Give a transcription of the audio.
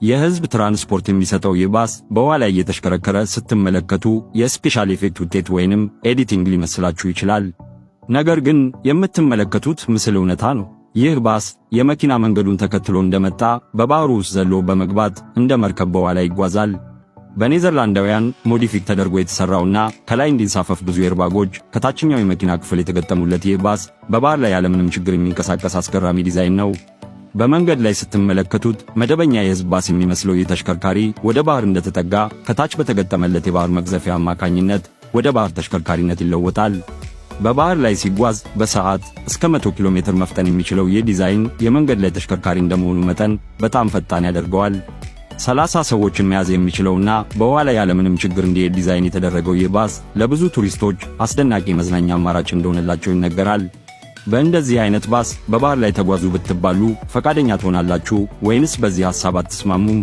የህዝብ ትራንስፖርት የሚሰጠው ይህ ባስ በውሃ ላይ እየተሽከረከረ ስትመለከቱ የ special effect ውጤት ወይንም editing ሊመስላችሁ ይችላል። ነገር ግን የምትመለከቱት ምስል እውነታ ነው። ይህ ባስ የመኪና መንገዱን ተከትሎ እንደመጣ በባህሩ ውስጥ ዘሎ በመግባት እንደ መርከብ በውሃ ላይ ይጓዛል። በኔዘርላንዳውያን modify ተደርጎ የተሰራውና ከላይ እንዲንሳፈፍ ብዙ airbag ኦች ከታችኛው የመኪና ክፍል የተገጠሙለት ይህ ባስ በባህር ላይ ያለምንም ችግር የሚንቀሳቀስ አስገራሚ ዲዛይን ነው። በመንገድ ላይ ስትመለከቱት መደበኛ የህዝብ ባስ የሚመስለው ይህ ተሽከርካሪ ወደ ባህር እንደተጠጋ ከታች በተገጠመለት የባህር መቅዘፊያ አማካኝነት ወደ ባህር ተሽከርካሪነት ይለወጣል። በባህር ላይ ሲጓዝ በሰዓት እስከ 100 ኪሎ ሜትር መፍጠን የሚችለው ይህ ዲዛይን የመንገድ ላይ ተሽከርካሪ እንደመሆኑ መጠን በጣም ፈጣን ያደርገዋል። 30 ሰዎችን መያዝ የሚችለውና በውሃ ላይ ያለምንም ችግር እንዲሄድ ዲዛይን የተደረገው ይህ ባስ ለብዙ ቱሪስቶች አስደናቂ መዝናኛ አማራጭ እንደሆነላቸው ይነገራል። በእንደዚህ አይነት ባስ በባህር ላይ ተጓዙ ብትባሉ ፈቃደኛ ትሆናላችሁ ወይንስ በዚህ ሐሳብ አትስማሙም?